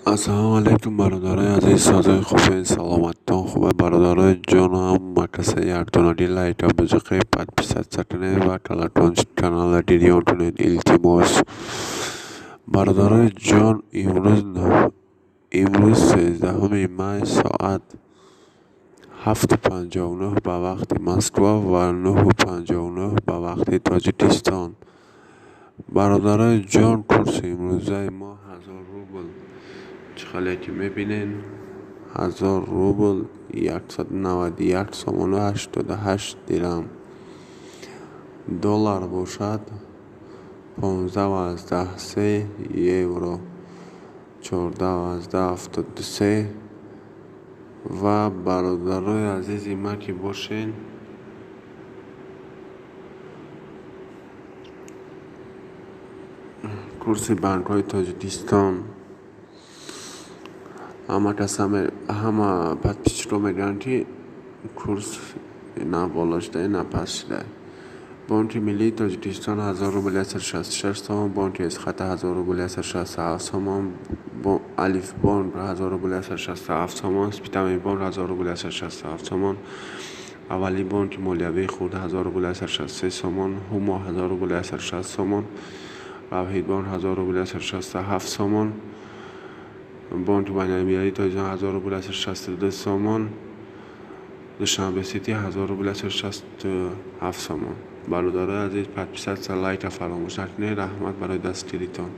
Ассалому алайкум, бародарои азиз, созои хубен, саломаттон хубе, бародарои ҷонам. Ма касе якдонаги лайка бизиқед, подписаться кунед ва колокольчик каналро гирён кунед, илтимос. Бародарои ҷон, имрӯз 13 май, соат 7:59 ба вақти Москва ва 9:59 ба вақти Тоҷикистон. Бародарои ҷон, курси имрӯзаи мо 1000 рубл, чӣ хеле ки мебинед, 1000 рубл 191 сомону 88 дирам. Доллар бошад 15,3, евро 14,73. Ва бародарои азизи ман ки бошед, курси банкҳои Тоҷикистон, ҳама каса, ҳама подписчикҳо мегӯянд, ки курс на боло шуда, на паст шуда. Бонки миллии Тоҷикистон 1000 рубл 166 сомон, бонки Эсхата 1000 рубл 167 сомон, Алифбонк 1000 рубл 167 сомон, Спитаменбонк 1000 рубл 167 сомон, аввалин бонки молиявии хурд 1000 рубл 163 сомон, Ҳумо 1000 рубл 160 сомон, Равҳидбонк 1000 рубл 167 сомон, Бонки байналмилалии Тоҷикистон 1000 рубл 162 сомон, Душанбе Сити 1000 рубл 167 сомон. Бародарои азиз, подписаться, лайка фаромӯш накунед. Раҳмат барои дастгиритон.